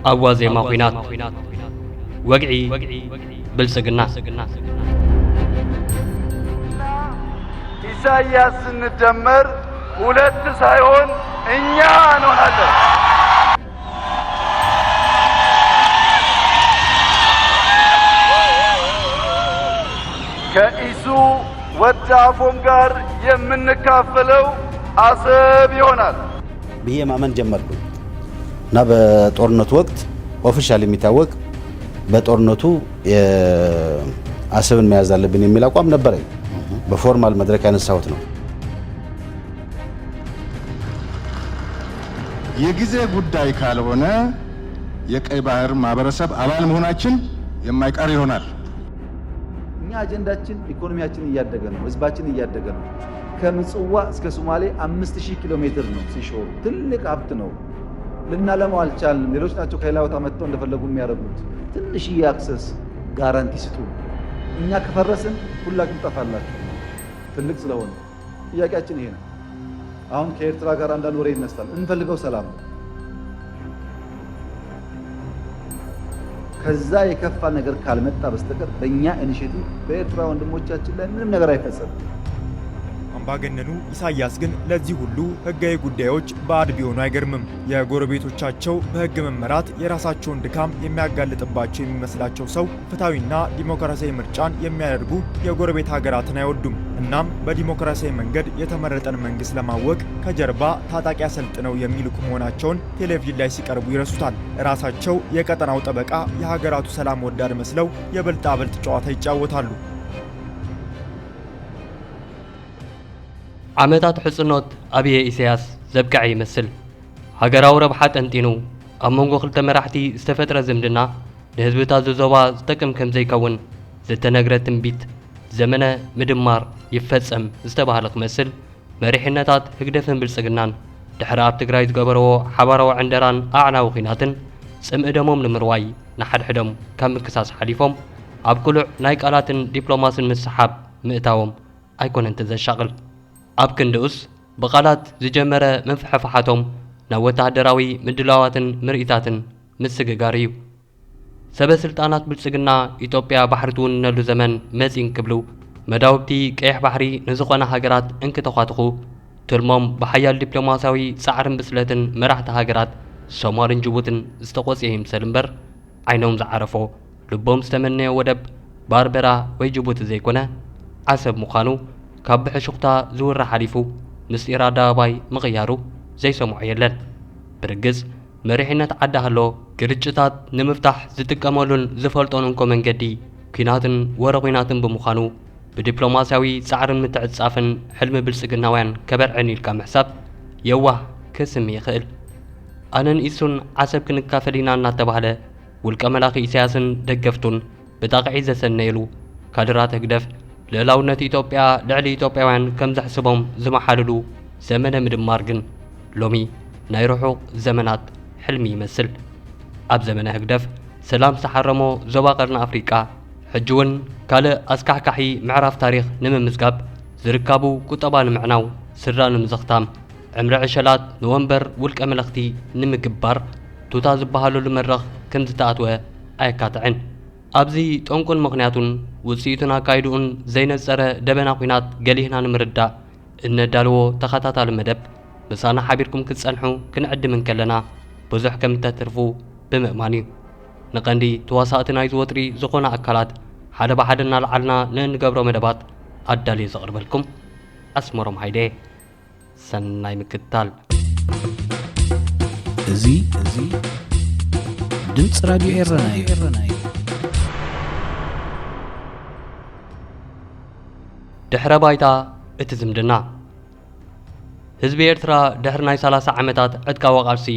ኣብ ዋዜማ ኲናት ወግዒ ብልጽግና። ኢሳያስ ስንደመር ሁለት ሳይሆን እኛ እንሆናለን። ከኢሱ ወደ አፎም ጋር የምንካፈለው አሰብ ይሆናል። ብዬ ማመን ጀመርኩኝ እና በጦርነቱ ወቅት ኦፊሻል የሚታወቅ በጦርነቱ አሰብን መያዝ አለብን የሚል አቋም ነበረኝ። በፎርማል መድረክ ያነሳሁት ነው። የጊዜ ጉዳይ ካልሆነ የቀይ ባህር ማህበረሰብ አባል መሆናችን የማይቀር ይሆናል። እኛ አጀንዳችን ኢኮኖሚያችን እያደገ ነው፣ ህዝባችን እያደገ ነው። ከምጽዋ እስከ ሶማሌ አምስት ሺህ ኪሎ ሜትር ነው ሲሾሩ፣ ትልቅ ሀብት ነው። ልናለማው አልቻልንም። ሌሎች ናቸው ከሌላ ቦታ መጥተው እንደፈለጉ የሚያደርጉት። ትንሽዬ አክሰስ ጋራንቲ ስጡ። እኛ ከፈረስን ሁላችሁም ትጠፋላችሁ። ትልቅ ስለሆነ ጥያቄያችን ይሄ ነው። አሁን ከኤርትራ ጋር አንዳንድ ወሬ ይነሳል። እንፈልገው ሰላም ነው። ከዛ የከፋ ነገር ካልመጣ በስተቀር በእኛ ኢኒሼቲቭ በኤርትራ ወንድሞቻችን ላይ ምንም ነገር አይፈጸምም። አምባገነኑ ኢሳያስ ግን ለዚህ ሁሉ ህጋዊ ጉዳዮች ባዕድ ቢሆኑ አይገርምም። የጎረቤቶቻቸው በህግ መመራት የራሳቸውን ድካም የሚያጋልጥባቸው የሚመስላቸው ሰው ፍትሐዊና ዲሞክራሲያዊ ምርጫን የሚያደርጉ የጎረቤት ሀገራትን አይወዱም። እናም በዲሞክራሲያዊ መንገድ የተመረጠን መንግስት ለማወቅ ከጀርባ ታጣቂ አሰልጥነው የሚልኩ መሆናቸውን ቴሌቪዥን ላይ ሲቀርቡ ይረሱታል። ራሳቸው የቀጠናው ጠበቃ፣ የሀገራቱ ሰላም ወዳድ መስለው የብልጣብልጥ ጨዋታ ይጫወታሉ። ዓመታት ሕጽኖት ኣብየ ኢሳያስ ዘብቅዐ ይመስል። ሃገራዊ ረብሓ ጠንጢኑ ኣብ መንጎ ክልተ መራሕቲ ዝተፈጥረ ዝምድና ንህዝብታት ዝዞባ ዝጠቅም ከም ዘይከውን ዝተነግረ ትንቢት ዘመነ ምድማር ይፈጸም ዝተባህለ ክመስል፣ መሪሕነታት ህግደፍን ብልጽግናን ድሕሪ ኣብ ትግራይ ዝገበርዎ ሓባራዊ ዕንደራን ኣዕናዊ ኲናትን ጽምኢ ደሞም ንምርዋይ ንሓድሕዶም ካብ ምክሳስ ሓሊፎም ኣብ ቅሉዕ ናይ ቃላትን ዲፕሎማስን ምስሓብ ምእታዎም ኣይኮነን እቲ ዘሻቕል። ኣብ ክንድኡስ ብቓላት ዝጀመረ ምፍሕፋሓቶም ናብ ወተሃደራዊ ምድላዋትን ምርኢታትን ምስግጋር እዩ። ሰበ ስልጣናት ብልጽግና ኢትዮጵያ ባሕሪ ትውንነሉ ዘመን መጺ እንክብሉ መዳውብቲ ቀይሕ ባሕሪ ንዝኾና ሃገራት እንክተዃትኹ ትልሞም ብሓያል ዲፕሎማስያዊ ጻዕርን ብስለትን መራሕቲ ሃገራት ሶማልን ጅቡትን ዝተቖጽየ ይምሰል እምበር ዓይኖም ዝዓረፎ ልቦም ዝተመነዮ ወደብ ባርበራ ወይ ጅቡቲ ዘይኮነ ዓሰብ ምዃኑ ካብ ብሕሹኽታ ዝውረ ሓሊፉ ምስጢር ኣደባባይ ምቕያሩ ዘይሰምዖ የለን። ብርግጽ መሪሕነት ዓዲ ሃሎ ግርጭታት ንምፍታሕ ዝጥቀመሉን ዝፈልጦን እንኮ መንገዲ ኲናትን ወረ ኲናትን ብምዃኑ ብዲፕሎማስያዊ ጻዕርን ምትዕጽጻፍን ሕልሚ ብልጽግናውያን ከበርዕን ኢልካ ምሕሳብ የዋህ ክስሚ ይኽእል። ኣነን ኢሱን ዓሰብ ክንካፈል ኢና እናተባህለ ውልቀ መላኺ ኢሳያስን ደገፍቱን ብጣቕዒ ዘሰነየሉ ካድራት ህግደፍ ልእላውነት ኢትዮጵያ ልዕሊ ኢትዮጵያውያን ከም ዘሕስቦም ዝመሓልሉ ዘመነ ምድማር ግን ሎሚ ናይ ርሑቕ ዘመናት ሕልሚ ይመስል። ኣብ ዘመነ ህግደፍ ሰላም ዝተሓረሞ ዞባ ቀርኒ ኣፍሪቃ ሕጂ እውን ካልእ ኣስካሕካሒ ምዕራፍ ታሪኽ ንምምዝጋብ ዝርካቡ ቁጠባ ንምዕናው ስድራ ንምዝኽታም ዕምሪ ዕሸላት ንወንበር ውልቀ መለኽቲ ንምግባር ቱታ ዝበሃለሉ መድረኽ ከም ዝተኣትወ ኣየካትዕን። ኣብዚ ጠንቁን ምኽንያቱን ውጽኢቱን ኣካይድኡን ዘይነጸረ ደበና ኲናት ገሊህና ንምርዳእ እነዳልዎ ተኸታታሊ መደብ ምሳና ሓቢርኩም ክትጸንሑ ክንዕድም እንከለና ብዙሕ ከም እተትርፉ ብምእማን እዩ። ንቐንዲ ተዋሳእቲ ናይዚ ወጥሪ ዝኾና ኣካላት ሓደ ብሓደ እናልዓልና ንእንገብሮ መደባት ኣዳልየ ዘቕርበልኩም ኣስመሮም ሃይደ። ሰናይ ምክትታል። እዚ እዚ ድምፂ ራድዮ ኤረና እዩ። ድሕረ ባይታ እቲ ዝምድና። ህዝቢ ኤርትራ ድሕሪ ናይ ሰላሳ ዓመታት ዕጥቃዊ ቃልሲ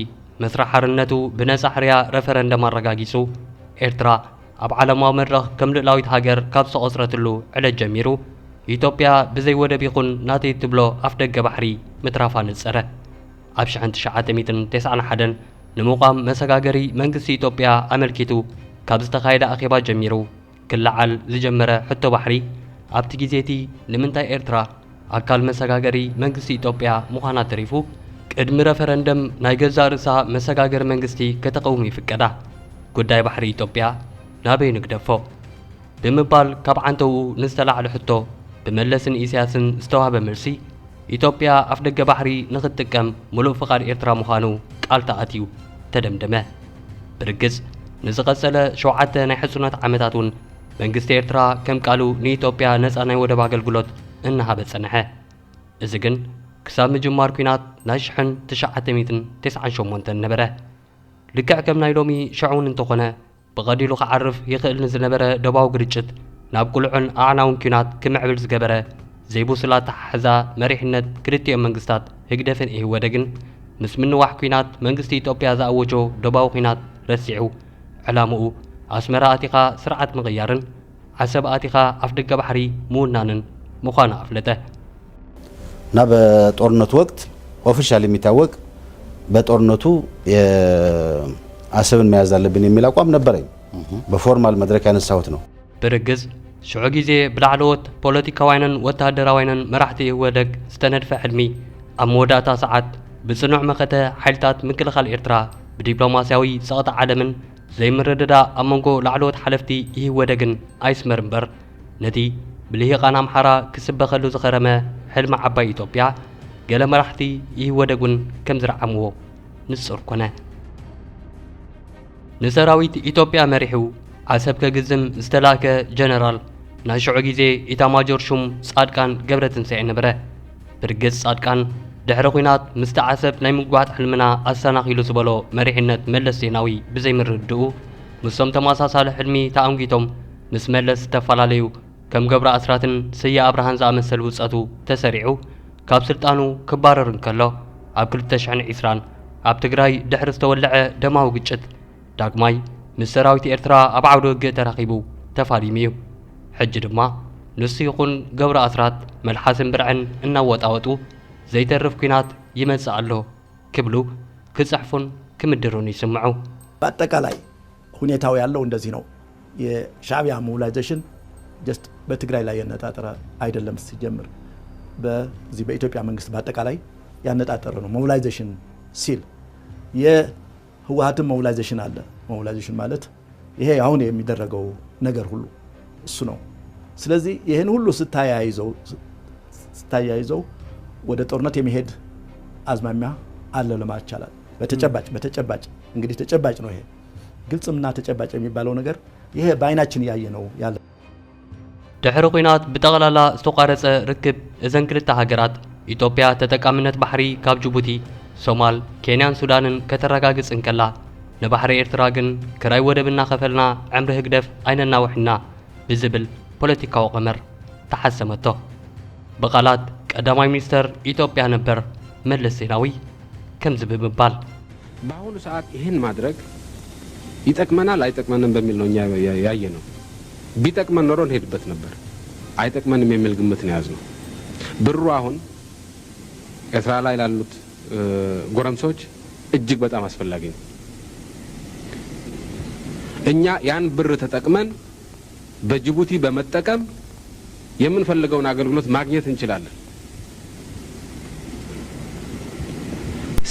መስርሕ ሓርነቱ ብነጻ ሕርያ ረፈረንደም ኣረጋጊጹ፣ ኤርትራ ኣብ ዓለማዊ መድረኽ ከም ልኡላዊት ሃገር ካብ ዝተቖጽረትሉ ዕለት ጀሚሩ፣ ኢትዮጵያ ብዘይ ወደብ ይኹን ናተይ እትብሎ ኣፍደገ ባሕሪ ምትራፋ ነጸረ። ኣብ ሽሕን ትሽዓተ ሚእትን ተስዓን ሓደን ንምቋም መሰጋገሪ መንግስቲ ኢትዮጵያ ኣመልኪቱ ካብ ዝተኻየደ ኣኼባ ጀሚሩ፣ ክለዓል ዝጀመረ ሕቶ ባሕሪ ኣብቲ ግዜ እቲ ንምንታይ ኤርትራ ኣካል መሰጋገሪ መንግስቲ ኢትዮጵያ ምዃና ተሪፉ ቅድሚ ረፈረንደም ናይ ገዛእ ርእሳ መሰጋገሪ መንግስቲ ከተቐውም ይፍቀዳ። ጉዳይ ባሕሪ ኢትዮጵያ ናበይ ንግደፎ? ብምባል ካብ ዓንተውኡ ንዝተላዕለ ሕቶ ብመለስን ኢሳያስን ዝተዋህበ መልሲ፣ ኢትዮጵያ ኣፍደገ ባሕሪ ንኽትጥቀም ምሉእ ፍቓድ ኤርትራ ምዃኑ ቃል ተኣትዩ ተደምደመ። ብርግጽ ንዝቐጸለ ሸውዓተ ናይ ሕጽኖት ዓመታት እውን መንግስቲ ኤርትራ ከም ቃሉ ንኢትዮጵያ ነጻ ናይ ወደብ ኣገልግሎት እናሃበ ጸንሐ። እዚ ግን ክሳብ ምጅማር ኲናት ናይ ሽሕን ትሽዓተ ሚእትን ተስዓን ሸሞንተን ነበረ። ልክዕ ከም ናይ ሎሚ ሽዑ እውን እንተኾነ ብቐሊሉ ክዓርፍ ይኽእል ንዝነበረ ዶባዊ ግርጭት ናብ ቅሉዕን ኣዕናውን ኲናት ክምዕብል ዝገበረ ዘይብሱል ኣተሓሕዛ መሪሕነት ክልቲኦም መንግስታት ህግደፍን ኢህወደግን ምስ ምንዋሕ ኲናት መንግስቲ ኢትዮጵያ ዝኣወጆ ዶባዊ ኲናት ረሲዑ ዕላምኡ ኣስመራ ኣቲኻ ስርዓት ምቕያርን ዓሰብ ኣቲኻ ኣፍደገ ባሕሪ ምውናንን ምዃኑ ኣፍለጠ። እና በጦርነቱ ወቅት ኦፊሻል የሚታወቅ በጦርነቱ የአሰብን መያዝ አለብን የሚል አቋም ነበረኝ። በፎርማል መድረክ ያነሳሁት ነው። ብርግጽ ሽዑ ግዜ ብላዕለዎት ፖለቲካውያንን ወተሃደራውያንን መራሕቲ ኢህወደግ ዝተነድፈ ሕልሚ ኣብ መወዳእታ ሰዓት ብጽኑዕ መኸተ ሓይልታት ምክልኻል ኤርትራ ብዲፕሎማስያዊ ጸቕጢ ዓለምን ዘይምርድዳእ ኣብ መንጎ ላዕለዎት ሓለፍቲ ኢህወደግን ኣይስመር እምበር ነቲ ብልሂቓን ኣምሓራ ክስበኸሉ ዝኸረመ ሕልሚ ዓባይ ኢትዮጵያ ገለ መራሕቲ ኢህወደግ እውን ከም ዝረዓምዎ ንጹር ኮነ። ንሰራዊት ኢትዮጵያ መሪሑ ዓሰብ ከግዝም ዝተላእከ ጀነራል ናይ ሽዑ ግዜ ኢታማጆር ሹም ጻድቃን ገብረትንሳኤ ነበረ። ብርግጽ ጻድቃን ድሕሪ ኲናት ምስቲ ዓሰብ ናይ ምግባጥ ሕልምና ኣሰናኺሉ ዝበሎ መሪሕነት መለስ ዜናዊ ብዘይምርድኡ ምስቶም ተመሳሳሊ ሕልሚ ተኣንጊቶም ምስ መለስ ዝተፈላለዩ ከም ገብረ ኣስራትን ስየ ኣብርሃን ዝኣመሰሉ ብጸቱ ተሰሪዑ ካብ ስልጣኑ ክባረር እንከሎ ኣብ ክልተ ሽሕን ዕስራን ኣብ ትግራይ ድሕሪ ዝተወለዐ ደማዊ ግጭት ዳግማይ ምስ ሰራዊት ኤርትራ ኣብ ዓውደ ውግእ ተራኺቡ ተፋሊሙ እዩ። ሕጂ ድማ ንሱ ይኹን ገብረ ኣስራት መልሓስን ብርዕን እናወጣወጡ ዘይተርፍ ኲናት ይመጽእ ኣሎ ክብሉ ክጽሕፉን ክምድሩን ይስምዑ። በአጠቃላይ ሁኔታው ያለው እንደዚህ ነው። የሻዕቢያ ሞቢላይዜሽን just በትግራይ ላይ ያነጣጠረ አይደለም። ሲጀምር በዚህ በኢትዮጵያ መንግስት በአጠቃላይ ያነጣጠረ ነው። ሞቢላይዜሽን ሲል የህወሀትም ሞቢላይዜሽን አለ። ሞቢላይዜሽን ማለት ይሄ አሁን የሚደረገው ነገር ሁሉ እሱ ነው። ስለዚህ ይህን ሁሉ ስታያይዘው ስታያይዘው ወደ ጦርነት የመሄድ አዝማሚያ አለ ለማለት ይቻላል። በተጨባጭ በተጨባጭ እንግዲህ ተጨባጭ ነው ይሄ ግልጽምና ተጨባጭ የሚባለው ነገር ይሄ በአይናችን እያየ ነው ያለ። ድሕሪ ኲናት ብጠቕላላ ዝተቋረጸ ርክብ እዘን ክልተ ሃገራት ኢትዮጵያ ተጠቃምነት ባሕሪ ካብ ጅቡቲ፣ ሶማል፣ ኬንያን ሱዳንን ከተረጋግጽ እንከላ ንባሕሪ ኤርትራ ግን ክራይ ወደብ እናኸፈልና ዕምሪ ህግደፍ ኣይነናውሕና ብዝብል ፖለቲካዊ ቀመር ተሓሰመቶ። ብቓላት ቀዳማይ ሚኒስተር ኢትዮጵያ ነበር መለስ ዜናዊ ከምዚ ብምባል በአሁኑ ሰዓት ይህን ማድረግ ይጠቅመናል አይጠቅመንም በሚል ነው እኛ ያየ ነው። ቢጠቅመን ኖሮ እንሄድበት ነበር። አይጠቅመንም የሚል ግምት ነው የያዝነው። ብሩ አሁን ኤርትራ ላይ ላሉት ጎረምሶች እጅግ በጣም አስፈላጊ ነው። እኛ ያን ብር ተጠቅመን በጅቡቲ በመጠቀም የምንፈልገውን አገልግሎት ማግኘት እንችላለን።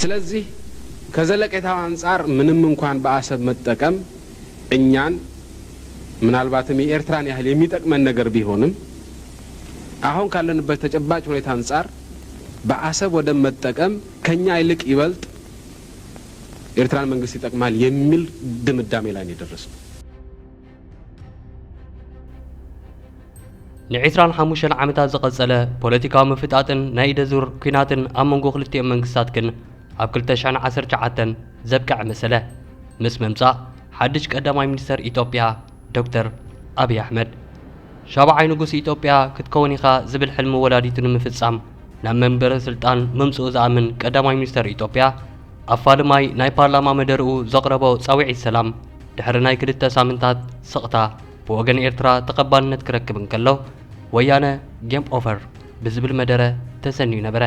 ስለዚህ ከዘለቄታው አንጻር ምንም እንኳን በአሰብ መጠቀም እኛን ምናልባትም የኤርትራን ያህል የሚጠቅመን ነገር ቢሆንም አሁን ካለንበት ተጨባጭ ሁኔታ አንጻር በአሰብ ወደብ መጠቀም ከኛ ይልቅ ይበልጥ ኤርትራን መንግስት ይጠቅማል የሚል ድምዳሜ ላይ ነው የደረስነው። ንዕስራን ሓሙሽተን ዓመታት ዝቐጸለ ፖለቲካዊ ምፍጣጥን ናይ ኢደ ዙር ኲናትን ኣብ መንጎ ክልቲኦም መንግስታት ግን ኣብ ክልተ ሽሕን ዓሰርተ ትሽዓተን ዘብቅዐ መሰለ። ምስ ምምጻእ ሓድሽ ቀዳማይ ሚኒስተር ኢትዮጵያ ዶክተር ኣብይ ኣሕመድ፣ ሻብዓይ ንጉስ ኢትዮጵያ ክትከውን ኢኻ ዝብል ሕልሚ ወላዲቱ ንምፍጻም ናብ መንበረ ስልጣን ምምጽኡ ዝኣምን ቀዳማይ ሚኒስተር ኢትዮጵያ፣ ኣፋልማይ ናይ ፓርላማ መደርኡ ዘቕረቦ ጻውዒት ሰላም ድሕሪ ናይ ክልተ ሳምንታት ስቕታ ብወገን ኤርትራ ተቐባልነት ክረክብ እንከሎ፣ ወያነ ጌም ኦቨር ብዝብል መደረ ተሰንዩ ነበረ።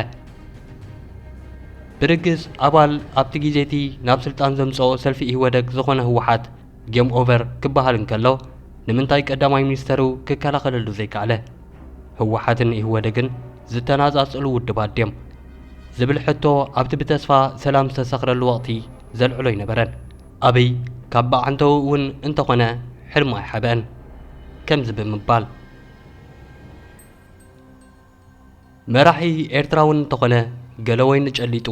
ብርግጽ ኣባል ኣብቲ ግዜቲ ናብ ስልጣን ዘምጽኦ ሰልፊ ኢህወደግ ዝኾነ ህወሓት ጌም ኦቨር ክበሃል እንከሎ፣ ንምንታይ ቀዳማይ ሚኒስተሩ ክከላኸለሉ ዘይከኣለ? ህወሓትን ኢህወደግን ዝተናጻጸሉ ውድባት ድዮም? ዝብል ሕቶ ኣብቲ ብተስፋ ሰላም ዝተሰኽረሉ ወቕቲ ዘልዕሎ ኣይነበረን። ኣብይ ካብ ብዓንተኡ እውን እንተኾነ ሕልሙ ኣይሓበአን። ከምዚ ብምባል፣ መራሒ ኤርትራ እውን እንተኾነ ገለ ወይኒ ጨሊጡ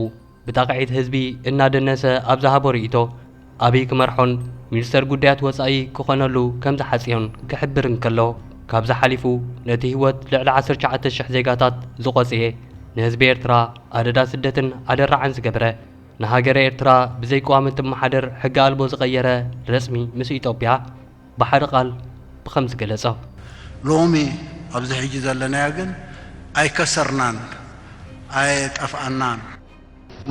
ብጣቕዒት ህዝቢ እናደነሰ ኣብ ዝሃቦ ርእይቶ፣ ኣብይ ክመርሖን ሚኒስተር ጉዳያት ወጻኢ ክኾነሉ ከም ዝሓጽዮን ክሕብር እንከሎ፣ ካብዚ ሓሊፉ ነቲ ህይወት ልዕሊ ዓሰርተ ትሽዓተ ሽሕ ዜጋታት ዝቖጽየ፣ ንህዝቢ ኤርትራ ኣደዳ ስደትን ኣደራዕን ዝገበረ፣ ንሃገረ ኤርትራ ብዘይቀዋሚ እትመሓደር ሕገ ኣልቦ ዝቐየረ ረጽሚ ምስ ኢትዮጵያ ብሓደ ቃል ብኸምዚ ገለጾ። ሎሚ ኣብዚ ሕጂ ዘለናዮ ግን ኣይከሰርናን፣ ኣየጠፍኣናን።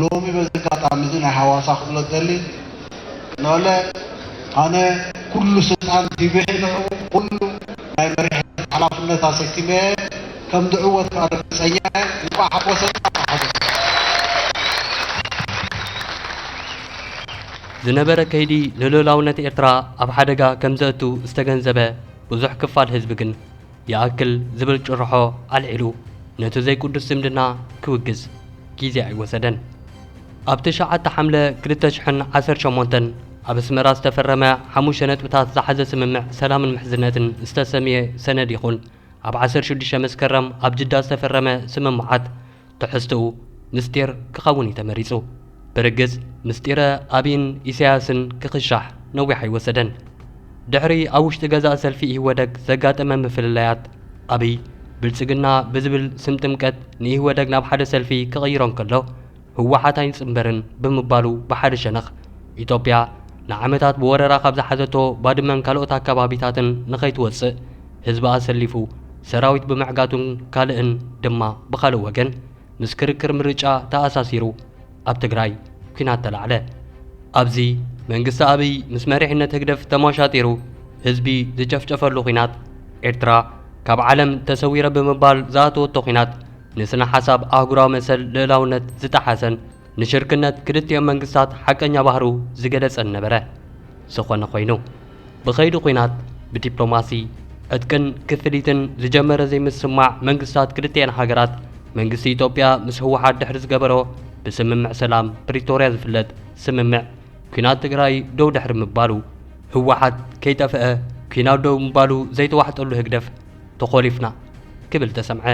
ሎሚ በዚ ኣጋጣሚ እዚ ናይ ሃዋሳ ክብሎ ዝደሊ፣ ኖለ ኣነ ኩሉ ስልጣን ቲቢሒ ንዑ ኩሉ ናይ መሪሕነት ሓላፍነት ኣሰኪመ ከም ዝዕወት ከዓ ርግጸኛ እየ። እንቋዕ ሓጎሰና፣ እንቋዕ ሓጎሰና። ዝነበረ ከይዲ ንልኡላውነት ኤርትራ ኣብ ሓደጋ ከም ዘእቱ ዝተገንዘበ ብዙሕ ክፋል ህዝቢ ግን ይኣክል ዝብል ጭርሖ ኣልዒሉ ነቲ ዘይቅዱስ ዝምድና ክውግዝ ግዜ ኣይወሰደን። ኣብ ትሽዓተ ሓምለ ክልተ ሽሕን ዓሰርተ ሸሞንተን ኣብ ኣስመራ ዝተፈረመ ሓሙሽተ ነጥብታት ዝሓዘ ስምምዕ ሰላምን ምሕዝነትን ዝተሰምየ ሰነድ ይኹን ኣብ ዓሰርተ ሽዱሽተ መስከረም ኣብ ጅዳ ዝተፈረመ ስምምዓት ትሕዝትኡ ምስጢር ክኸውን እዩ ተመሪጹ። ብርግጽ ምስጢረ ኣብይን ኢሳያስን ክኽሻሕ ነዊሕ ኣይወሰደን። ድሕሪ ኣብ ውሽጢ ገዛእ ሰልፊ ኢህወደግ ዘጋጠመ ምፍልላያት፣ ኣብይ ብልጽግና ብዝብል ስም ጥምቀት ንኢህወደግ ናብ ሓደ ሰልፊ ክቕይሮ እንከሎ፣ ህወሓት ኣይንጽንበርን ብምባሉ ብሓደ ሸነኽ፣ ኢትዮጵያ ንዓመታት ብወረራ ካብ ዝሓዘቶ ባድመን ካልኦት ኣከባቢታትን ንኸይትወጽእ ህዝቢ ኣሰሊፉ ሰራዊት ብምዕጋቱን ካልእን ድማ ብኻልእ ወገን ምስ ክርክር ምርጫ ተኣሳሲሩ ኣብ ትግራይ ኲናት ተላዕለ። ኣብዚ መንግስቲ ኣብይ ምስ መሪሕነት ህግደፍ ተመሻጢሩ ህዝቢ ዝጨፍጨፈሉ ኲናት ኤርትራ ካብ ዓለም ተሰዊረ ብምባል ዝኣተወቶ ኲናት ንስነ ሓሳብ ኣህጉራዊ መሰል ልእላውነት ዝጠሓሰን ንሽርክነት ክልቲኦም መንግስታት ሓቀኛ ባህሩ ዝገለጸን ነበረ። ዝኾነ ኮይኑ፣ ብኸይዲ ኲናት ብዲፕሎማሲ፣ ዕጥቅን ክፍሊትን ዝጀመረ ዘይምስምማዕ መንግስታት ክልቲኤን ሃገራት፣ መንግስቲ ኢትዮጵያ ምስ ህወሓት ድሕሪ ዝገበሮ ብስምምዕ ሰላም ፕሪቶርያ ዝፍለጥ ስምምዕ፣ ኲናት ትግራይ ደው ድሕሪ ምባሉ፣ ህወሓት ከይጠፍአ ኲናት ደው ምባሉ ዘይተዋሕጠሉ ህግደፍ ተኾሊፍና ክብል ተሰምዐ።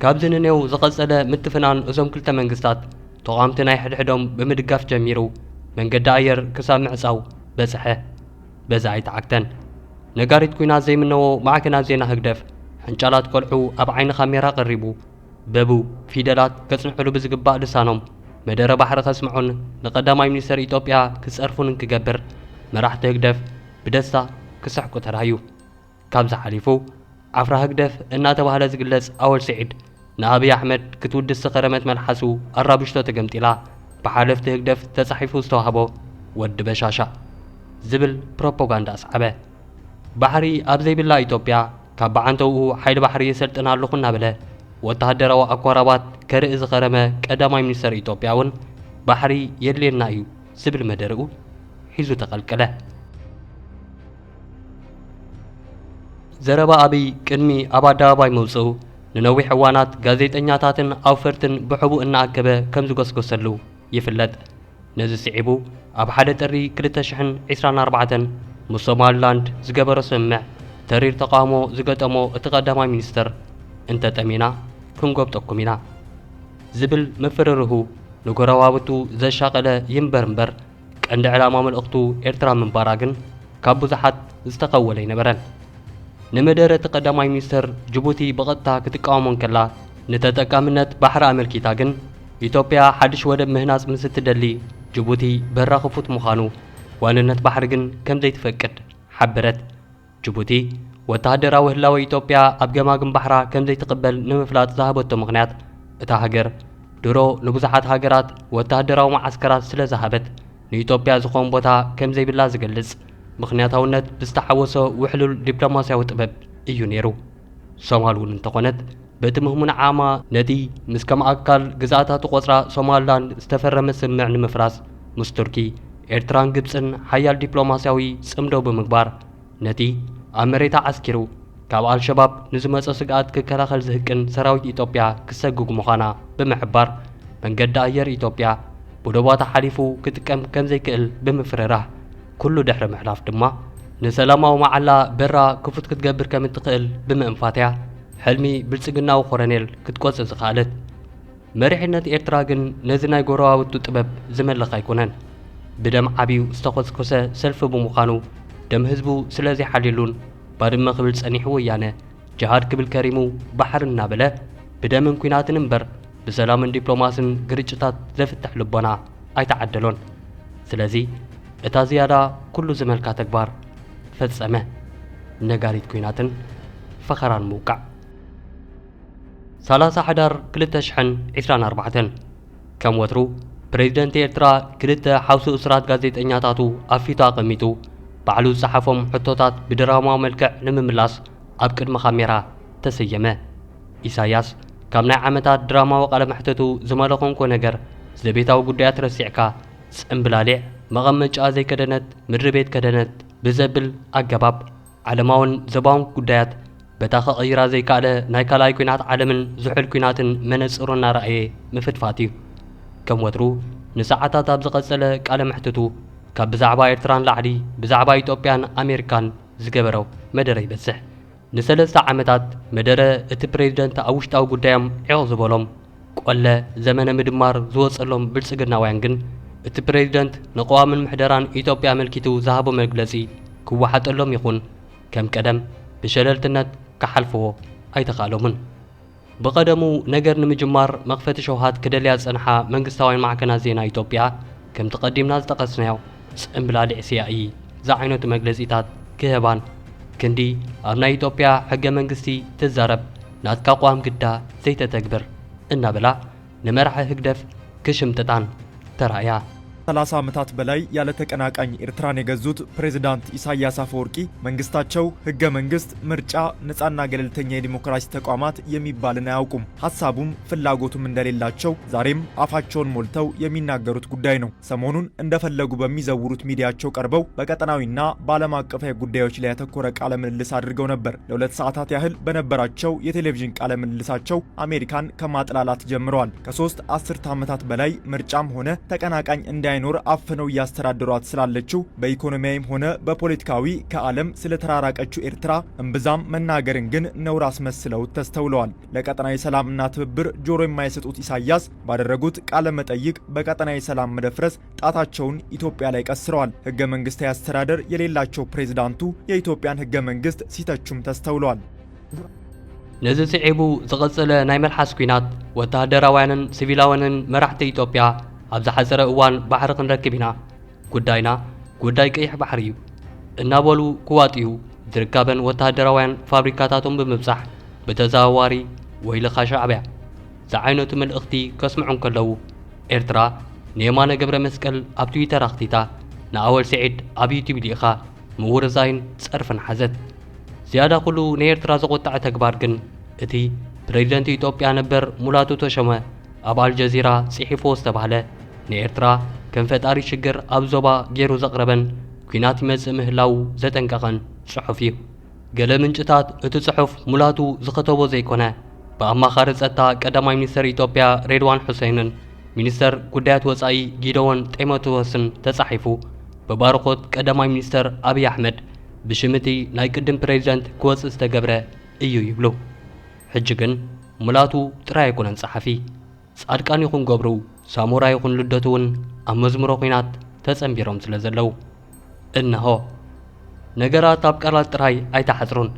ካብዚ ንኔው ዝቐጸለ ምትፍናን እዞም ክልተ መንግስታት ተቓምቲ ናይ ሕድሕዶም ብምድጋፍ ጀሚሩ መንገዲ ኣየር ክሳብ ምዕጻው በጽሐ። በዛ ኣይተዓግተን። ነጋሪት ኲናት ዘይምነዎ ማዕከናት ዜና ህግደፍ ሕንጫላት ቆልዑ ኣብ ዓይኒ ካሜራ ቀሪቡ በቡ ፊደላት ከጽንዕሉ ብዝግባእ ልሳኖም መደረ ባሕሪ ከስምዑን ንቀዳማይ ሚኒስተር ኢትዮጵያ ክጸርፉን እንክገብር መራሕቲ ህግደፍ ብደስታ ክስሕቁ ተራእዩ። ካብዚ ሓሊፉ ዓፍራ ህግደፍ እናተባህለ ዝግለጽ ኣወል ስዒድ ንኣብይ ኣሕመድ ክትውድስ ዝኸረመት መልሓሱ ኣራብሽቶ ተገምጢላ ብሓለፍቲ ህግደፍ ተጻሒፉ ዝተዋህቦ ወዲ በሻሻ ዝብል ፕሮፓጋንዳ ኣስዓበ። ባሕሪ ኣብ ዘይብላ ኢትዮጵያ ካብ ብዓንተውኡ ሓይሊ ባሕሪ የሰልጥን ኣለኹ እናበለ ወተሃደራዊ ኣኳራባት ከርኢ ዝኸረመ ቀዳማይ ሚኒስተር ኢትዮጵያ እውን ባሕሪ የድልየና እዩ ዝብል መደርኡ ሒዙ ተቐልቀለ። ዘረባ ኣብይ ቅድሚ ኣብ ኣደባባይ ምውጽኡ ንነዊሕ እዋናት ጋዜጠኛታትን ኣውፈርትን ብሕቡእ እናኣከበ ከም ዝጎስጎሰሉ ይፍለጥ። ነዚ ስዒቡ ኣብ ሓደ ጥሪ ክልተ ሽሕን ዕስራን ኣርባዕተን ምስ ሶማሊላንድ ዝገበሮ ስምምዕ ተሪር ተቓውሞ ዝገጠሞ እቲ ቀዳማይ ሚኒስተር፣ "እንተጠሜና ክንጎብጠኩም ኢና" ዝብል ምፍርርሁ ንጎረባብቱ ዘሻቐለ ይንበር እምበር፣ ቀንዲ ዕላማ መልእኽቱ ኤርትራ ምንባራ ግን ካብ ብዙሓት ዝተኸወለ ኣይነበረን። ንመደረ እቲ ቀዳማይ ሚኒስተር ጅቡቲ ብቐጥታ ክትቃወሞ እንከላ፣ ንተጠቃምነት ባሕሪ ኣመልኪታ ግን፣ ኢትዮጵያ ሓድሽ ወደብ ምህናጽ ምስ እትደሊ፣ ጅቡቲ በራ ክፉት ምዃኑ ዋንነት ባሕሪ ግን ከም ዘይትፈቅድ ሓበረት። ጅቡቲ፣ ወተሃደራዊ ህላወ ኢትዮጵያ ኣብ ገማግም ባሕራ ከም ዘይትቕበል ንምፍላጥ ዝሃበቶ ምኽንያት፣ እታ ሃገር ድሮ ንብዙሓት ሃገራት ወተሃደራዊ መዓስከራት ስለ ዝሃበት፣ ንኢትዮጵያ ዝኾን ቦታ ከም ዘይብላ ዝገልጽ ምኽንያታውነት ብዝተሓወሶ ውሕሉል ዲፕሎማስያዊ ጥበብ እዩ ነይሩ። ሶማል እውን እንተኾነት፣ በቲ ምህሙን ዓማ ነቲ ምስ ከም ኣካል ግዝኣታ ትቖጽራ ሶማልላንድ ዝተፈረመ ስምምዕ ንምፍራስ፣ ምስ ቱርኪ፣ ኤርትራን ግብጽን ሓያል ዲፕሎማስያዊ ጽምዶ ብምግባር፣ ነቲ ኣብ መሬታ ዓስኪሩ ካብ ኣልሸባብ ንዝመጾ ስግኣት ክከላኸል ዝህቅን ሰራዊት ኢትዮጵያ ክሰግግ ምዃና ብምሕባር፣ መንገዲ ኣየር ኢትዮጵያ ብዶባታ ሓሊፉ ክጥቀም ከም ዘይክእል ብምፍርራህ፣ ኩሉ ድሕሪ ምሕላፍ ድማ ንሰላማዊ መዓላ በራ ክፉት ክትገብር ከም እትኽእል ብምእንፋት እያ ሕልሚ ብልጽግናዊ ኮረኔል ክትቆጽር ዝኸኣለት። መሪሕነት ኤርትራ ግን ነዚ ናይ ጎረባብቱ ጥበብ ዝመልኽ ኣይኮነን። ብደም ዓብዩ ዝተኾስኮሰ ሰልፊ ብምዃኑ፣ ደም ህዝቡ ስለ ዘይሓልየሉን ባድመ ክብል ጸኒሑ ወያነ፣ ጅሃድ ክብል ከሪሙ ባሕሪ እናበለ፣ ብደምን ኲናትን እምበር ብሰላምን ዲፕሎማስን ግርጭታት ዘፍትሕ ልቦና ኣይተዓደሎን። ስለዚ እታ ዝያዳ ኩሉ ዝመልካ ተግባር ፈጸመ። ነጋሪት ኲናትን ፈኸራን ምውቃዕ። ሰላሳ ሕዳር ክልተ ሽሕን ዕስራን ኣርባዕተን። ከም ወትሩ፣ ፕሬዝደንት ኤርትራ ክልተ ሓውሲ እሱራት ጋዜጠኛታቱ ኣብ ፊቱ ኣቐሚጡ፣ ባዕሉ ዝጸሓፎም ሕቶታት ብድራማዊ መልክዕ ንምምላስ ኣብ ቅድሚ ካሜራ ተሰየመ። ኢሳያስ፣ ካብ ናይ ዓመታት ድራማዊ ቃለ መሕትቱ ዝመለኾንኮ ነገር፣ ዘቤታዊ ጉዳያት ረሲዕካ፣ ጽምብላሊዕ፣ መቐመጫኣ ዘይከደነት፣ ምድሪ ቤት ከደነት ብዘብል ኣገባብ፣ ዓለማውን ዘባውን ጉዳያት በታ ከቐይራ ዘይከኣለ ናይ ካልኣይ ኲናት ዓለምን ዝሑል ኲናትን መነጽሩ እናረኣየ ምፍትፋት እዩ። ከም ወትሩ፣ ንሰዓታት ኣብ ዝቐጸለ ቃለ መሕትቱ፣ ካብ ብዛዕባ ኤርትራ ንላዕሊ ብዛዕባ ኢትዮጵያን ኣሜሪካን ዝገበሮ መደረ ይበዝሕ። ንሰለስተ ዓመታት መደረ እቲ ፕሬዝደንት ኣብ ውሽጣዊ ጉዳዮም ዒቕ ዝበሎም፣ ቆለ ዘመነ ምድማር ዝወጸሎም ብልጽግናውያን ግን፣ እቲ ፕሬዝደንት ንቅዋምን ምሕደራን ኢትዮጵያ ኣመልኪቱ ዝሃቦ መግለጺ ክወሓጠሎም ይኹን ከም ቀደም ብሸለልትነት ክሓልፍዎ ኣይተኻእሎምን። ብቐደሙ ነገር ንምጅማር መኽፈቲ ሸውሃት ክደልያ ዝጸንሓ መንግስታውያን ማዕከናት ዜና ኢትዮጵያ፣ ከምቲ ቀዲምና ዝጠቐስናዮ ጽምብላሊዕ ሲኣይኢ ዝዓይነቱ መግለጺታት ክህባን፣ ክንዲ ኣብ ናይ ኢትዮጵያ ሕገ መንግስቲ ትዛረብ፣ ናትካ ቅዋም ግዳ ዘይተተግብር እናበላ ንመራሒ ህግደፍ ክሽምጥጣን ተራእያ። ሰላሳ ዓመታት በላይ ያለ ተቀናቃኝ ኤርትራን የገዙት ፕሬዝዳንት ኢሳያስ አፈወርቂ መንግስታቸው ህገ መንግስት፣ ምርጫ፣ ነጻና ገለልተኛ የዲሞክራሲ ተቋማት የሚባልን አያውቁም። ሐሳቡም ፍላጎቱም እንደሌላቸው ዛሬም አፋቸውን ሞልተው የሚናገሩት ጉዳይ ነው። ሰሞኑን እንደፈለጉ በሚዘውሩት ሚዲያቸው ቀርበው በቀጠናዊና በዓለም አቀፋዊ ጉዳዮች ላይ ያተኮረ ቃለ ምልልስ አድርገው ነበር። ለሁለት ሰዓታት ያህል በነበራቸው የቴሌቪዥን ቃለ ምልልሳቸው አሜሪካን ከማጥላላት ጀምረዋል። ከሶስት አስርተ ዓመታት በላይ ምርጫም ሆነ ተቀናቃኝ እንዳይኖር አፍነው እያስተዳደሯት ስላለችው በኢኮኖሚያዊም ሆነ በፖለቲካዊ ከዓለም ስለተራራቀችው ኤርትራ እምብዛም መናገርን ግን ነውር አስመስለው ተስተውለዋል። ለቀጠናዊ ሰላምና ትብብር ጆሮ የማይሰጡት ኢሳያስ ባደረጉት ቃለ መጠይቅ በቀጠናዊ ሰላም መደፍረስ ጣታቸውን ኢትዮጵያ ላይ ቀስረዋል። ህገ መንግስታዊ አስተዳደር የሌላቸው ፕሬዝዳንቱ የኢትዮጵያን ህገ መንግስት ሲተቹም ተስተውለዋል። ነዚ ስዒቡ ዝቐጸለ ናይ መልሓስ ኲናት፣ ወተሃደራውያንን ሲቪላውያንን መራሕቲ ኢትዮጵያ ኣብ ዝሓጸረ እዋን ባሕሪ ክንረክብ ኢና፣ ጉዳይና ጉዳይ ቀይሕ ባሕሪ እዩ እናበሉ ክዋጥዩ፣ ዝርካበን ወተሃደራውያን ፋብሪካታቶም ብምብጻሕ፣ ብተዘዋዋሪ "ወይልኻ ሻዕብያ" ዝዓይነቱ መልእኽቲ ከስምዑ እንከለዉ፣ ኤርትራ ንየማነ ገብረ መስቀል ኣብ ትዊተር ኣኽቲታ፣ ንኣወል ስዒድ ኣብ ዩቱብ ልኢኻ፣ ምውርዛይን ጸርፍን ሓዘት። ዝያዳ ኩሉ ንኤርትራ ዘቖጠዐ ተግባር ግን፣ እቲ ፕሬዝደንት ኢትዮጵያ ነበር ሙላቱ ተሾመ ኣብ ኣልጀዚራ ጽሒፍዎ ዝተባህለ፣ ንኤርትራ ከም ፈጣሪ ሽግር ኣብ ዞባ ገይሩ ዘቕረበን፣ ኲናት ይመጽእ ምህላዉ ዘጠንቀቐን ጽሑፍ እዩ። ገለ ምንጭታት፣ እቲ ጽሑፍ ሙላቱ ዝኸተቦ ዘይኮነ፣ ብኣማኻሪ ጸጥታ ቀዳማይ ሚኒስተር ኢትዮጵያ ሬድዋን ሑሴንን ሚኒስተር ጉዳያት ወጻኢ ጊደዎን ጢሞቴዎስን ተጻሒፉ፣ ብባርኾት ቀዳማይ ሚኒስተር ኣብይ ኣሕመድ ብሽም እቲ ናይ ቅድም ፕሬዝደንት ክወጽእ ዝተገብረ እዩ ይብሉ። ሕጂ ግን ሙላቱ ጥራይ ኣይኮነን ጸሓፊ። ጻድቃን ይኹን ገብሩ፣ ሳሞራ ይኹን ልደቱ እውን ኣብ መዝሙረ ኲናት ተጸንቢሮም ስለ ዘለዉ። እነሆ፣ ነገራት ኣብ ቃላት ጥራይ ኣይተሓጽሩን።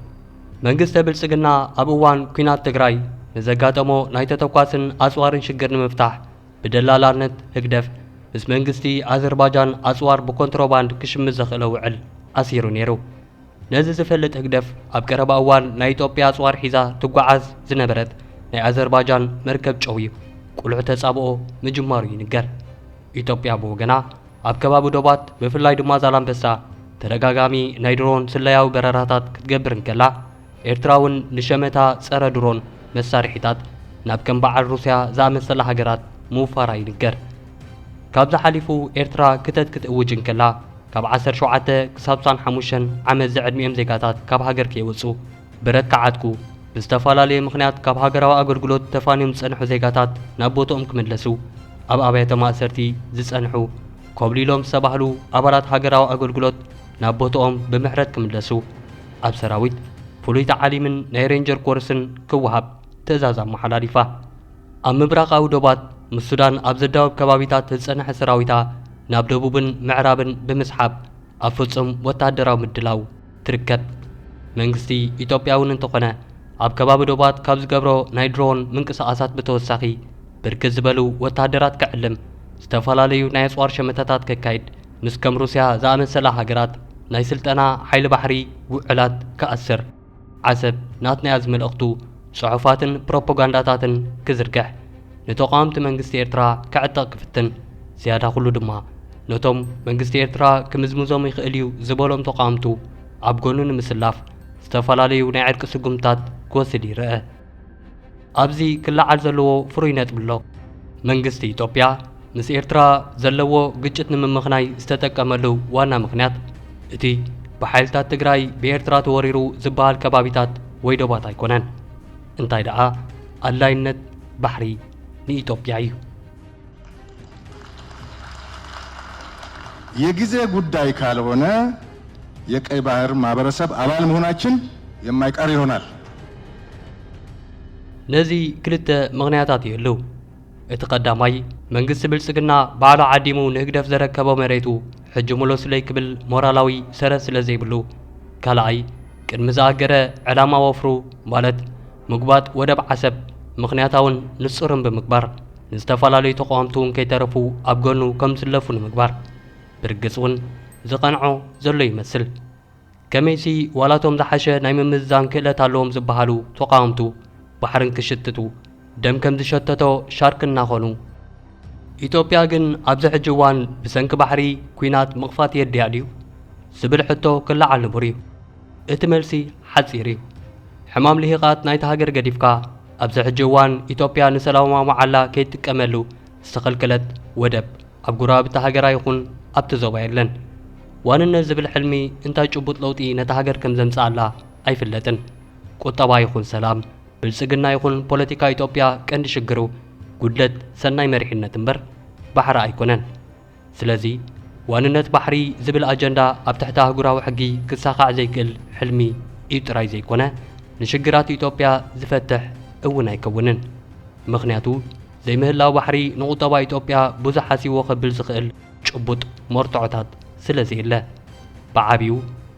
መንግስተ ብልጽግና ኣብ እዋን ኲናት ትግራይ ንዘጋጠሞ ናይ ተተኳስን ኣጽዋርን ሽግር ንምፍታሕ፣ ብደላላነት ህግደፍ ምስ መንግስቲ ኣዘርባጃን ኣጽዋር ብኮንትሮባንድ ክሽምት ዘኽእሎ ውዕል ኣሲሩ ነይሩ። ነዚ ዝፈልጥ ህግደፍ፣ ኣብ ቀረባ እዋን ናይ ኢትዮጵያ ኣጽዋር ሒዛ ትጓዓዝ ዝነበረት ናይ ኣዘርባጃን መርከብ ጨውዩ ቁልዑ ተጻብኦ ምጅማሩ ይንገር። ኢትዮጵያ ብወገና፣ ኣብ ከባቢ ዶባት፣ ብፍላይ ድማ ዛላምበሳ፣ ተደጋጋሚ ናይ ድሮን ስለያዊ በረራታት ክትገብር እንከላ፣ ኤርትራ እውን ንሸመታ ጸረ ድሮን መሳርሒታት ናብ ከም በዓል ሩስያ ዝኣመሰላ ሃገራት ምውፋራ ይንገር። ካብዚ ሓሊፉ፣ ኤርትራ ክተት ክትእውጅ እንከላ፣ ካብ ዓሰርተ ሸውዓተ ክሳብ ስሳን ሓሙሽተን ዓመት ዝዕድሚኦም ዜጋታት ካብ ሃገር ከይወጹ፣ ብረት ክዓጥቁ፣ ብዝተፈላለየ ምኽንያት ካብ ሃገራዊ ኣገልግሎት ተፋንዮም ዝጸንሑ ዜጋታት ናብ ቦትኦም ክምለሱ፣ ኣብ ኣብያተ ማእሰርቲ ዝጸንሑ፣ ኮብሊሎም ዝተባህሉ ኣባላት ሃገራዊ ኣገልግሎት ናብ ቦታኦም ብምሕረት ክምለሱ፣ ኣብ ሰራዊት ፍሉይ ተዓሊምን ናይ ሬንጀር ኮርስን ክወሃብ ትእዛዝ ኣመሓላሊፋ። ኣብ ምብራቓዊ ዶባት ምስ ሱዳን ኣብ ዘዳወብ ከባቢታት ዝጸንሐ ሰራዊታ ናብ ደቡብን ምዕራብን ብምስሓብ ኣብ ፍጹም ወተሃደራዊ ምድላው ትርከብ። መንግስቲ ኢትዮጵያ እውን እንተኾነ ኣብ ከባቢ ዶባት ካብ ዝገብሮ ናይ ድሮን ምንቅስቓሳት ብተወሳኺ ብርክት ዝበሉ ወተሃደራት ክዕልም፣ ዝተፈላለዩ ናይ ኣጽዋር ሸመታታት ከካይድ፣ ምስ ከም ሩስያ ዝኣመሰላ ሃገራት ናይ ስልጠና ሓይሊ ባሕሪ ውዕላት ክኣስር፣ ዓሰብ ናትናያ ዝመልእኽቱ ጽሑፋትን ፕሮፓጋንዳታትን ክዝርግሕ፣ ንተቓወምቲ መንግስቲ ኤርትራ ክዕጠቕ ክፍትን፣ ዝያዳ ኩሉ ድማ ነቶም መንግስቲ ኤርትራ ክምዝምዞም ይኽእል እዩ ዝበሎም ተቓወምቱ ኣብ ጎኑ ንምስላፍ ዝተፈላለዩ ናይ ዕርቂ ስጉምታት ክወስድ ይርአ። ኣብዚ ክለዓል ዘለዎ ፍሩይ ነጥቢ ኣሎ። መንግስቲ ኢትዮጵያ ምስ ኤርትራ ዘለዎ ግጭት ንምምኽናይ ዝተጠቀመሉ ዋና ምኽንያት፣ እቲ ብሓይልታት ትግራይ ብኤርትራ ተወሪሩ ዝበሃል ከባቢታት ወይ ዶባት ኣይኮነን። እንታይ ደኣ፣ ኣድላይነት ባሕሪ ንኢትዮጵያ እዩ። የጊዜ ጉዳይ ካልሆነ የቀይ ባህር ማህበረሰብ አባል መሆናችን የማይቀር ይሆናል። ነዚ ክልተ ምኽንያታት ይህልው። እቲ ቀዳማይ፣ መንግስቲ ብልጽግና ባዕሉ ዓዲሙ ንህግደፍ ዘረከቦ መሬቱ ሕጂ ምለሱለይ ክብል ሞራላዊ ሰረት ስለ ዘይብሉ። ካልኣይ፣ ቅድሚ ዝኣገረ ዕላማ ወፍሩ፣ ማለት ምጉባጥ ወደብ ዓሰብ፣ ምኽንያታውን ንጹርን ብምግባር፣ ንዝተፈላለዩ ተቓወምቲ እውን ከይተረፉ ኣብ ጎኑ ከም ዝስለፉ ንምግባር። ብርግጽ እውን ዝቐንዖ ዘሎ ይመስል። ከመይሲ ዋላቶም ዝሓሸ ናይ ምምዝዛን ክእለት ኣለዎም ዝበሃሉ ተቓወምቱ ባሕርን ክሽትቱ ደም ከም ዝሸተቶ ሻርክ እናኾኑ፣ ኢትዮጵያ ግን ኣብዚ ሕጂ እዋን ብሰንኪ ባሕሪ ኲናት ምኽፋት የድልያ ድዩ ዝብል ሕቶ ክለዓል ንቡር እዩ። እቲ መልሲ ሓጺር እዩ። ሕማም ልሂቓት ናይታ ሃገር ገዲፍካ፣ ኣብዚ ሕጂ እዋን ኢትዮጵያ ንሰላማዊ መዓላ ከይትጥቀመሉ ዝተኸልከለት ወደብ ኣብ ጎረባብቲ ሃገራ ይኹን ኣብቲ ዞባ የለን። ዋንነት ዝብል ሕልሚ እንታይ ጭቡጥ ለውጢ ነታ ሃገር ከም ዘምጽኣላ ኣይፍለጥን። ቁጠባ ይኹን ሰላም፣ ብልጽግና ይኹን ፖለቲካ ኢትዮጵያ ቀንዲ ሽግሩ ጉድለት ሰናይ መሪሕነት እምበር ባሕሪ ኣይኮነን። ስለዚ ዋንነት ባሕሪ ዝብል ኣጀንዳ ኣብ ትሕቲ ኣህጉራዊ ሕጊ ክሳኻዕ ዘይክእል ሕልሚ እዩ ጥራይ ዘይኮነ፣ ንሽግራት ኢትዮጵያ ዝፈትሕ እውን ኣይከውንን። ምኽንያቱ ዘይምህላው ባሕሪ ንቁጠባ ኢትዮጵያ ብዙሕ ሃስይዎ ከብል ዝኽእል ጭቡጥ መርትዖታት ስለ ዘየለ። ብዓቢኡ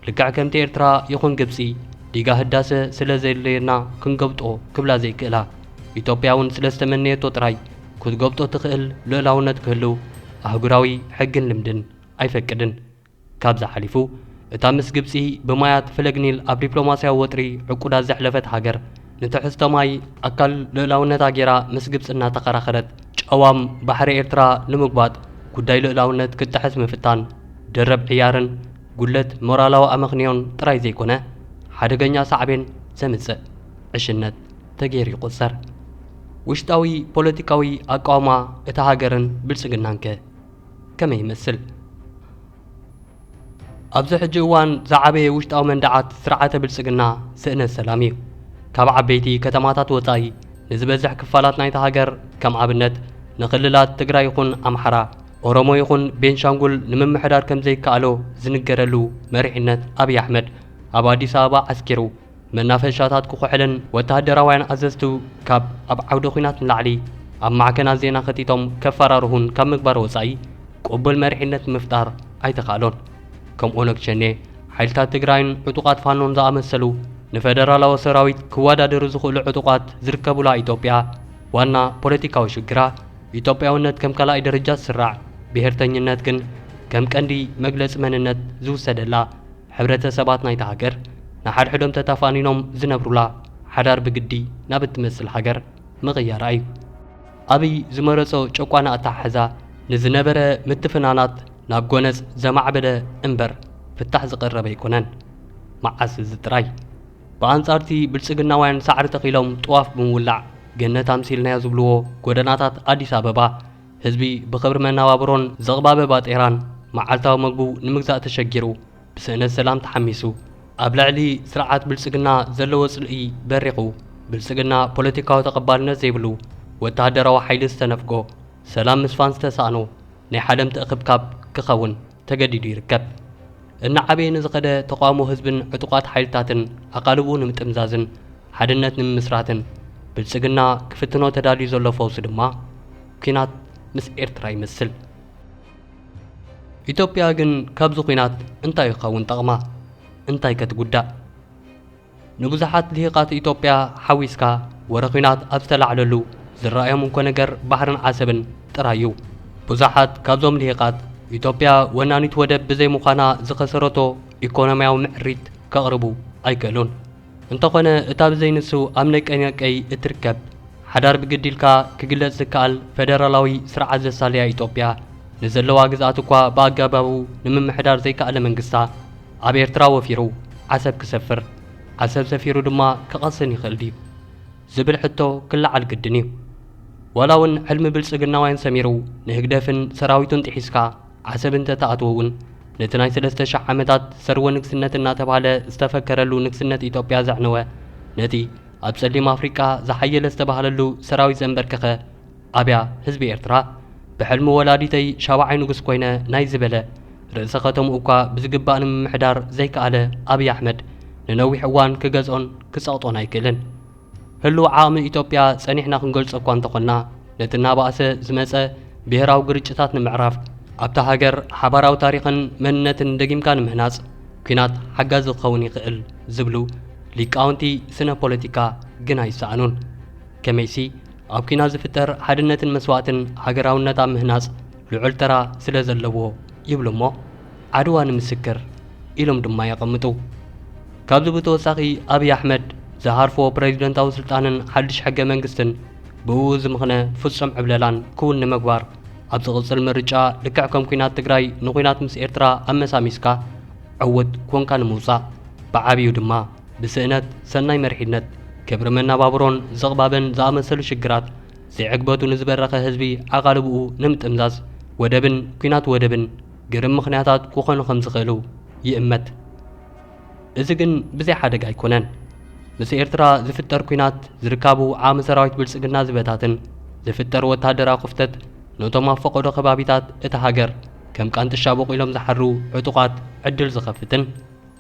ልክዕ ከምቲ ኤርትራ ይኹን ግብጺ ዲጋ ህዳሰ ስለ ዘየድለየና ክንገብጦ ክብላ ዘይክእላ፣ ኢትዮጵያ እውን ስለ ዝተመነየቶ ጥራይ ክትገብጦ ትኽእል ልኡላውነት ክህልው ኣህጉራዊ ሕግን ልምድን ኣይፈቅድን። ካብዚ ሓሊፉ፣ እታ ምስ ግብጺ ብማያት ፈለግ ኒል ኣብ ዲፕሎማስያዊ ወጥሪ ዕቁዳት ዘሕለፈት ሃገር፣ ንትሕዝቶ ማይ ኣካል ልኡላውነታ ጌራ ምስ ግብጺ እናተኸራኸረት፣ ጨዋም ባሕሪ ኤርትራ ንምጉባጥ ጉዳይ ልኡላውነት ክትጥሕስ ምፍታን ደረብ ዕያርን ጉድለት ሞራላዊ ኣመኽንዮን ጥራይ ዘይኮነ፣ ሓደገኛ ሳዕቤን ዘምጽእ ዕሽነት ተገይሩ ይቑጸር። ውሽጣዊ ፖለቲካዊ ኣቃውማ እታ ሃገርን ብልጽግናን ከ ከመይ ይመስል? ኣብዚ ሕጂ እዋን ዝዓበየ ውሽጣዊ መንደዓት ስርዓተ ብልጽግና ስእነት ሰላም እዩ። ካብ ዓበይቲ ከተማታት ወጻኢ ንዝበዝሕ ክፋላት ናይታ ሃገር፣ ከም ኣብነት ንክልላት ትግራይ ይኹን ኣምሓራ፣ ኦሮሞ ይኹን ቤንሻንጉል ንምምሕዳር ከም ዘይከኣሎ ዝንገረሉ መሪሕነት ኣብይ ኣሕመድ፣ ኣብ ኣዲስ ኣበባ ዓስኪሩ መናፈሻታት ክኹሕልን ወተሃደራውያን ኣዘዝቱ ካብ ኣብ ዓውደ ኲናት ንላዕሊ ኣብ ማዕከናት ዜና ከቲቶም ከፈራርሁን ካብ ምግባር ወጻኢ ቅቡል መሪሕነት ምፍጣር ኣይተኻእሎን። ከም ኦነግ ሸኔ፣ ሓይልታት ትግራይን ዕጡቓት ፋኖን ዝኣመሰሉ ንፈደራላዊ ሰራዊት ክወዳደሩ ዝኽእሉ ዕጡቓት ዝርከቡላ ኢትዮጵያ ዋና ፖለቲካዊ ሽግራ ኢትዮጵያውነት ከም ካልኣይ ደረጃ ዝስራዕ፣ ብሄርተኝነት ግን ከም ቀንዲ መግለጺ መንነት ዝውሰደላ፣ ሕብረተሰባት ናይታ ሃገር ንሓድሕዶም ተታፋኒኖም ዝነብሩላ፣ ሓዳር ብግዲ ናብ እትመስል ሃገር ምቕያራ እዩ። ኣብይ ዝመረጾ ጨቋኒ ኣተሓሕዛ ንዝነበረ ምትፍናናት ናብ ጎነጽ ዘማዕበለ እምበር ፍታሕ ዝቐረበ ኣይኮነን። መዓስ እዚ ጥራይ። ብኣንጻርቲ ብልጽግናውያን ሳዕሪ ተኺሎም ጥዋፍ ብምውላዕ ገነት ኣምሲልናዮ ዝብልዎ ጎደናታት ኣዲስ ኣበባ፣ ህዝቢ ብኽብሪ መነባብሮን ዘቕባበ ባጤራን መዓልታዊ መግቡ ንምግዛእ ተሸጊሩ ብስእነት ሰላም ተሓሚሱ፣ ኣብ ልዕሊ ስርዓት ብልጽግና ዘለዎ ጽልኢ በሪቑ፣ ብልጽግና ፖለቲካዊ ተቐባልነት ዘይብሉ ወተሃደራዊ ሓይሊ ዝተነፍጎ፣ ሰላም ምስፋን ዝተሳእኖ ናይ ሓደምቲ እኽብካብ ክኸውን ተገዲዱ ይርከብ። እናዓበየ ንዝኸደ ተቓውሞ ህዝብን ዕጡቓት ሓይልታትን ኣቓልብኡ ንምጥምዛዝን ሓድነት ንምምስራትን ብልጽግና ክፍትኖ ተዳልዩ ዘሎ ፈውሲ ድማ ኲናት ምስ ኤርትራ ይመስል። ኢትዮጵያ ግን ካብዚ ኲናት እንታይ ክኸውን ጠቕማ? እንታይ ከ ትጉዳእ? ንብዙሓት ልሂቓት ኢትዮጵያ ሓዊስካ ወረ ኲናት ኣብ ዝተላዕለሉ ዝረኣዮም እንኮ ነገር ባሕርን ዓሰብን ጥራይ እዩ። ብዙሓት ካብዞም ልሂቓት ኢትዮጵያ ወናኒት ወደብ ብዘይ ምዃና ዝኸሰረቶ ኢኮኖሚያዊ ምዕሪት ከቕርቡ ኣይክእሉን። እንተኾነ እታ ብዘይንሱ ኣብ ነቀይ ነቀይ እትርከብ ሓዳር ብግዲ ኢልካ ክግለጽ ዝከኣል ፈደራላዊ ስርዓት ዘሳልያ ኢትዮጵያ ንዘለዋ ግዝኣት እኳ ብኣገባቡ ንምምሕዳር ዘይከኣለ መንግስታ ኣብ ኤርትራ ወፊሩ ዓሰብ ክሰፍር፣ ዓሰብ ሰፊሩ ድማ ክቐስን ይኽእል ድዩ ዝብል ሕቶ ክለዓል ግድን እዩ። ዋላ እውን ሕልሚ ብልጽግናውያን ሰሚሩ ንህግደፍን ሰራዊቱን ጥሒስካ ዓሰብ እንተተኣትወ እውን ነቲ ናይ ሰለስተ ሽሕ ዓመታት ሰርወ ንግስነት እናተባህለ ዝተፈከረሉ ንግስነት ኢትዮጵያ ዘዕነወ፣ ነቲ ኣብ ጸሊም ኣፍሪቃ ዝሓየለ ዝተባህለሉ ሰራዊት ዘንበርከኸ ኣብያ ህዝቢ ኤርትራ ብሕልሚ ወላዲተይ ሻብዓይ ንጉስ ኮይነ ናይ ዝበለ ርእሰ ከተምኡ እኳ ብዝግባእ ንምምሕዳር ዘይከኣለ ኣብይ ኣሕመድ ንነዊሕ እዋን ክገዝኦን ክጸቕጦን ኣይክእልን። ህሉው ዓቕሚ ኢትዮጵያ ጸኒሕና ክንገልጾ እኳ እንተኾንና፣ ነቲ እናባእሰ ዝመጸ ብሄራዊ ግርጭታት ንምዕራፍ፣ ኣብታ ሃገር ሓባራዊ ታሪኽን መንነትን ደጊምካ ንምህናጽ ኲናት ሓጋዚ ክኸውን ይኽእል ዝብሉ ሊቃውንቲ ስነ ፖለቲካ ግን ኣይሰኣኑን። ከመይሲ ኣብ ኲናት ዝፍጠር ሓድነትን መስዋእትን ሃገራውነት ኣብ ምህናጽ ልዑል ተራ ስለ ዘለዎ ይብሉ እሞ፣ ዓድዋ ንምስክር ኢሎም ድማ የቐምጡ። ካብዚ ብተወሳኺ ኣብይ ኣሕመድ ዝሃርፎ ፕሬዚደንታዊ ስልጣንን ሓድሽ ሕገ መንግስትን ብእኡ ዝምኽነ ፍጹም ዕብለላን ክውን ንምግባር ኣብ ዝቕጽል ምርጫ ልክዕ ከም ኲናት ትግራይ ንኲናት ምስ ኤርትራ ኣመሳሚስካ ዕዉት ኮንካ ንምውጻእ ብዓብዩ ድማ ብስእነት ሰናይ መሪሕነት ክብሪ መነባብሮን ዘቕባበን ዝኣመሰሉ ሽግራት ዘይዕግበቱ ንዝበረኸ ህዝቢ ኣቓልብኡ ንምጥምዛዝ ወደብን ኲናት ወደብን ግርም ምኽንያታት ክኾኑ ከም ዝኽእሉ ይእመት። እዚ ግን ብዘይ ሓደጋ ኣይኮነን። ምስ ኤርትራ ዝፍጠር ኲናት ዝርካቡ ዓቕሚ ሰራዊት ብልጽግና ዝበታትን ዝፍጠር ወታደራዊ ክፍተት ነቶም ኣብ ፈቐዶ ከባቢታት እታ ሃገር ከም ቃንጥሻ ቦቒሎም ዝሓድሩ ዕጡቓት ዕድል ዝኸፍትን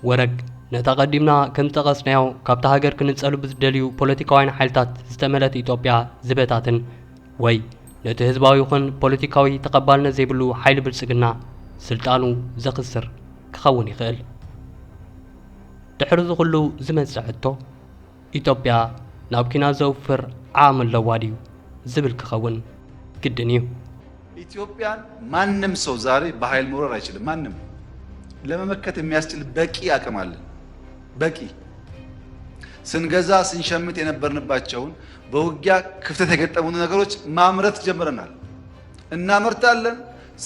ወረግ ነታ ቀዲምና ከም ዝጠቐስናዮ ካብታ ሃገር ክንጸሉ ብዝደልዩ ፖለቲካውያን ሓይልታት ዝተመልአት ኢትዮጵያ ዝበታትን ወይ ነቲ ህዝባዊ ይኹን ፖለቲካዊ ተቐባልነት ዘይብሉ ሓይሊ ብልጽግና ስልጣኑ ዘኽስር ክኸውን ይኽእል። ድሕሪ እዚ ኩሉ ዝመጽእ ሕቶ፣ ኢትዮጵያ ናብ ኲናት ዘውፍር ዓቕሚ ኣለዋ ድዩ ዝብል ክኸውን ግድን እዩ። ኢትዮጵያን ማንም ሰው ዛሬ በኃይል መውረር አይችልም። ማንም ለመመከት የሚያስችል በቂ አቅም አለን። በቂ ስንገዛ ስንሸምት የነበርንባቸውን በውጊያ ክፍተት የገጠሙን ነገሮች ማምረት ጀምረናል። እናመርታለን።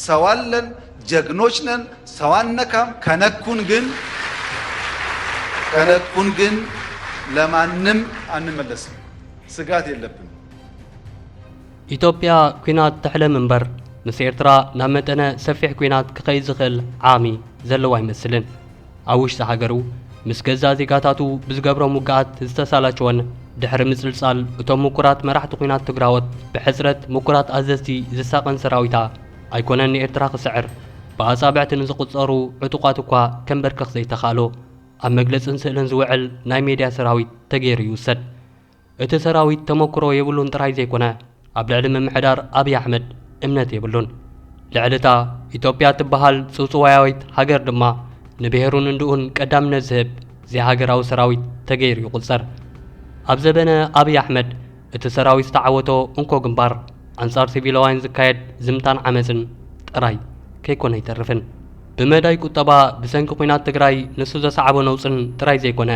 ሰው አለን። ጀግኖች ነን። ሰው አንነካም። ከነኩን ግን ከነኩን ግን ለማንም አንመለስም። ስጋት የለብንም። ኢትዮጵያ ኲናት ትሕለም እምበር ምስ ኤርትራ ናብ መጠነ ሰፊሕ ኲናት ክኸይድ ዝኽእል ዓቕሚ ዘለዋ ኣይመስልን። ኣብ ውሽጢ ሃገሩ ምስ ገዛእ ዜጋታቱ ብዝገብሮም ውግኣት ዝተሳላቸወን ድሕሪ ምጽልጻል እቶም ምኩራት መራሕቲ ኲናት ትግራዎት ብሕጽረት ምኩራት ኣዘዝቲ ዝሳቐን ሰራዊታ ኣይኮነን ንኤርትራ ክስዕር ብኣጻብዕቲ ንዝቑጸሩ ዕጡቓት እኳ ከንበርክኽ ዘይተኻእሎ ኣብ መግለጽን ስእልን ዝውዕል ናይ ሜድያ ሰራዊት ተገይሩ ይውሰድ። እቲ ሰራዊት ተመክሮ የብሉን ጥራይ ዘይኮነ ኣብ ልዕሊ ምምሕዳር ኣብይ ኣሕመድ እምነት የብሉን። ልዕሊ እታ ኢትዮጵያ እትበሃል ጽውጽዋያዊት ሃገር ድማ ንብሄሩን እንድኡን ቀዳምነት ዝህብ ዘይሃገራዊ ሰራዊት ተገይሩ ይቑጸር። ኣብ ዘበነ ኣብይ ኣሕመድ እቲ ሰራዊት ዝተዓወቶ እንኮ ግንባር ኣንጻር ሲቪላውያን ዝካየድ ዝምታን ዓመጽን ጥራይ ከይኮነ ኣይተርፍን። ብመዳይ ቁጠባ ብሰንኪ ኲናት ትግራይ ንሱ ዘስዓቦ ነውጽን ጥራይ ዘይኮነ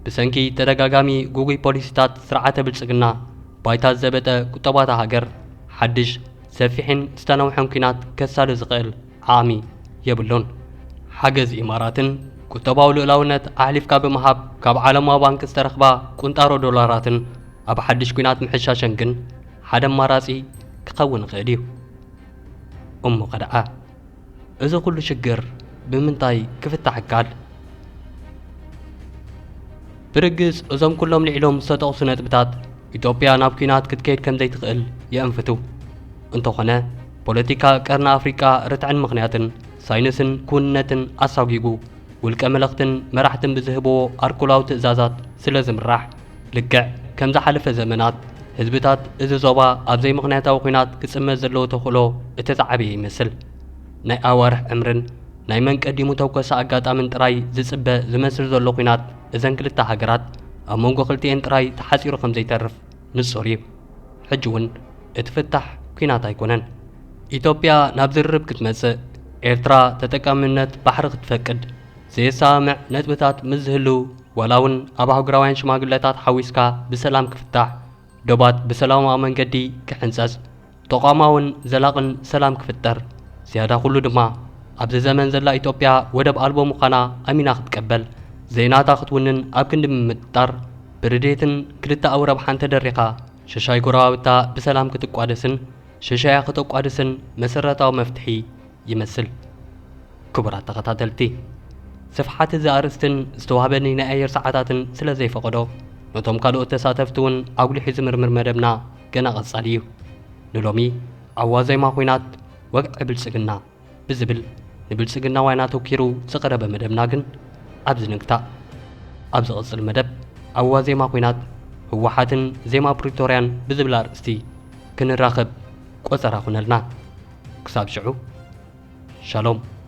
ብሰንኪ ተደጋጋሚ ጉጉይ ፖሊሲታት ስርዓተ ብልጽግና ባይታ ዝዘበጠ ቁጠባታ ሃገር ሓድሽ ሰፊሕን ዝተነውሐን ኲናት ከሳሊ ዝኽእል ዓቕሚ የብሉን። ሓገዝ ኢማራትን ቁጠባዊ ልኡላውነት ኣሕሊፍካ ብምሃብ ካብ ዓለማዊ ባንክ ዝተረኽባ ቁንጣሮ ዶላራትን ኣብ ሓድሽ ኲናት ምሕሻሸን ግን ሓደ ኣማራጺ ክኸውን ይኽእል እዩ። እሞ ኸደኣ እዚ ኩሉ ሽግር ብምንታይ ክፍታሕ ይከኣል? ብርግጽ እዞም ኩሎም ልዒሎም ዝተጠቕሱ ነጥብታት ኢትዮጵያ ናብ ኲናት ክትከይድ ከም ዘይትኽእል የእንፍቱ። እንተኾነ፣ ፖለቲካ ቀርኒ ኣፍሪቃ ርትዕን ምኽንያትን ሳይንስን ክውንነትን ኣሳጒጉ፣ ውልቀ መለኽትን መራሕትን ብዝህብዎ ኣርኩላዊ ትእዛዛት ስለ ዝምራሕ፣ ልክዕ ከም ዝሓለፈ ዘመናት ህዝብታት እዚ ዞባ ኣብ ዘይምኽንያታዊ ኲናት ክጽመድ ዘለዎ ተኽእሎ እቲ ዝዓበየ ይመስል። ናይ ኣዋርሕ ዕምርን ናይ መን ቀዲሙ ተኮሰ ኣጋጣምን ጥራይ ዝጽበ ዝመስል ዘሎ ኲናት እዘን ክልተ ሃገራት ኣብ መንጎ ክልቲኤን ጥራይ ተሓጺሩ ከም ዘይተርፍ ንጹር እዩ። ሕጂ እውን እቲ ፍታሕ ኲናት ኣይኮነን። ኢትዮጵያ ናብ ዝርርብ ክትመጽእ፣ ኤርትራ ተጠቃምነት ባሕሪ ክትፈቅድ፣ ዘየሰማምዕ ነጥብታት ምስ ዝህልው፣ ዋላ እውን ኣብ ኣህጉራውያን ሽማግለታት ሓዊስካ ብሰላም ክፍታሕ፣ ዶባት ብሰላማዊ መንገዲ ክሕንጸጽ፣ ተቋማውን ዘላቕን ሰላም ክፍጠር፣ ዝያዳ ኩሉ ድማ ኣብዚ ዘመን ዘላ ኢትዮጵያ ወደብ ኣልቦ ምዃና ኣሚና ክትቀበል፣ ዘይናታ ክትውንን ኣብ ክንዲ ምምጥጣር፣ ብርድየትን ክልተኣዊ ረብሓን ተደሪኻ፣ ሸሻይ ጎረባብታ ብሰላም ክትቋደስን ሸሻያ ከተቋድስን መሰረታዊ መፍትሒ ይመስል። ክቡራት ተኸታተልቲ፣ ስፍሓት እዚ ኣርእስትን ዝተዋህበኒ ናይ ኣየር ሰዓታትን ስለ ዘይፈቐዶ፣ ነቶም ካልኦት ተሳተፍቲ እውን ኣጉሊሑ ዝምርምር መደብና ገና ቀጻሊ እዩ። ንሎሚ ኣብ ዋዜማ ኲናት ወግዒ ብልጽግና ብዝብል ንብልጽግናውያን ኣተኲሩ ዝቐረበ መደብና ግን ኣብዚ ንግታእ። ኣብ ዝቕጽል መደብ ኣብ ዋዜማ ኲናት ህወሓትን ዜማ ፕሪቶርያን ብዝብል ኣርእስቲ ክንራኸብ ቆጸራ ኩነልና። ክሳብ ሽዑ ሻሎም።